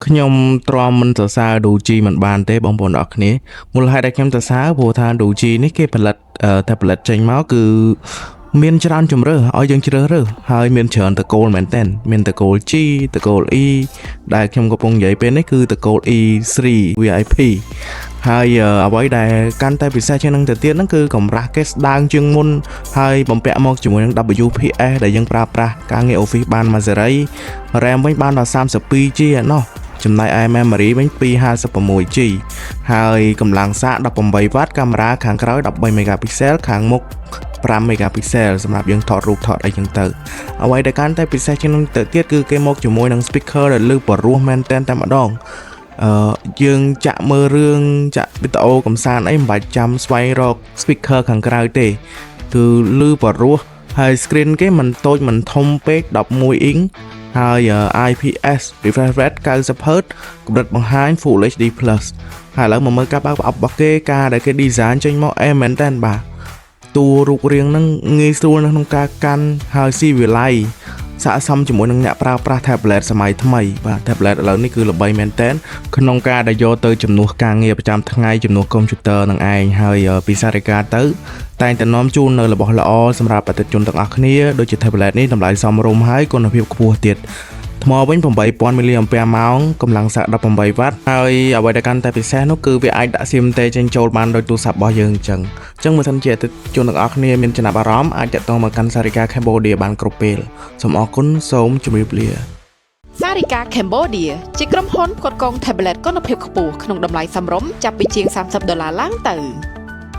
ខ្ញុំទ្រាំមិនសរសើរ Doogee មិនបានទេបងប្អូនអរគ្នាមូលហេតុដែលខ្ញុំសរសើរព្រោះថា Doogee នេះគេផលិតតែផលិតចេញមកគឺមានច្រើនជម្រើសឲ្យយើងជ្រើសរើសហើយមានច្រើនត្រកូលមែនតើមានត្រកូល G ត្រកូល E ដែលខ្ញុំកំពុងនិយាយពេលនេះគឺត្រកូល E3 VIP ហើយអ្វីដែលកាន់តែពិសេសជាងនឹងទៅទៀតហ្នឹងគឺកម្រាស់គេស្ដើងជាងមុនហើយបំពាក់មកជាមួយនឹង WPS ដែលយើងប្រើប្រាស់ការងារ Office បានមួយសេរី RAM វិញបានដល់ 32 GB ឯណោះចំណែកឯ memory វិញ 256 GB ហើយកម្លាំងសាក 18 W កាមេរ៉ាខាងក្រោយ13 megapixel ខាងមុខ5 megapixel សម្រាប់យើងថតរូបថតអីចឹងទៅអ្វីដែលកាន់តែពិសេសជាងនឹងទៅទៀតគឺគេមកជាមួយនឹង speaker ដែលឮបរោះមែនទែនតែម្ដងយើងចាក់មើលរឿងចាក់វីដេអូកំសាន្តអីមិនបាច់ចាំស្វែងរក speaker ខាងក្រៅទេគឺឮបរោះហើយ screen គេមិនតូចមិនធំពេក11អ៊ីងហើយ IPS refresh rate 90 Hz កម្រិតបង្ហាញ Full HD+ ហើយឥឡូវមកមើលការបើកប្រអប់របស់គេការដែលគេ design ចេញមកអែមែនតើបាទតួរូបរាងហ្នឹងងាយស្រួលនៅក្នុងការកាន់ហើយស៊ីវិល័យស័ក្តិសមជាមួយនឹងអ្នកប្រើប្រាស់ tablet សម័យថ្មីបាទ tablet ឥឡូវនេះគឺល្បីមែនតើក្នុងការដែលយកទៅជំនួសការងារប្រចាំថ្ងៃជំនួសកុំព្យូទ័រនឹងឯងហើយពីសារិកាទៅតែងតែនាំជូននៅរបស់ល្អសម្រាប់អតិថិជនទាំងអស់គ្នាដូចជា tablet នេះតម្លៃសមរម្យហើយគុណភាពខ្ពស់ទៀតថ្មវិញ8000មីលីអាំពែម៉ោងកម្លាំងសាក18វ៉ាត់ហើយអ្វីដែលកាន់តែពិសេសនោះគឺវាអាចដាក់ SIM ទេចេញចូលបានដោយទូរស័ព្ទរបស់យើងអញ្ចឹងអញ្ចឹងបើសិនជាអតិថិជនទាំងអស់គ្នាមានចំណាប់អារម្មណ៍អាចទាក់ទងមកកាន់សារិកា Cambodia បានគ្រប់ពេលសូមអរគុណសូមជម្រាបលា សារិកា Cambodia ជាក្រុមហ៊ុនផ្គត់ផ្គង់ tablet គុណភាពខ្ពស់ក្នុងតម្លៃសមរម្យចាប់ពីជាង30ដុល្លារឡើងទៅ។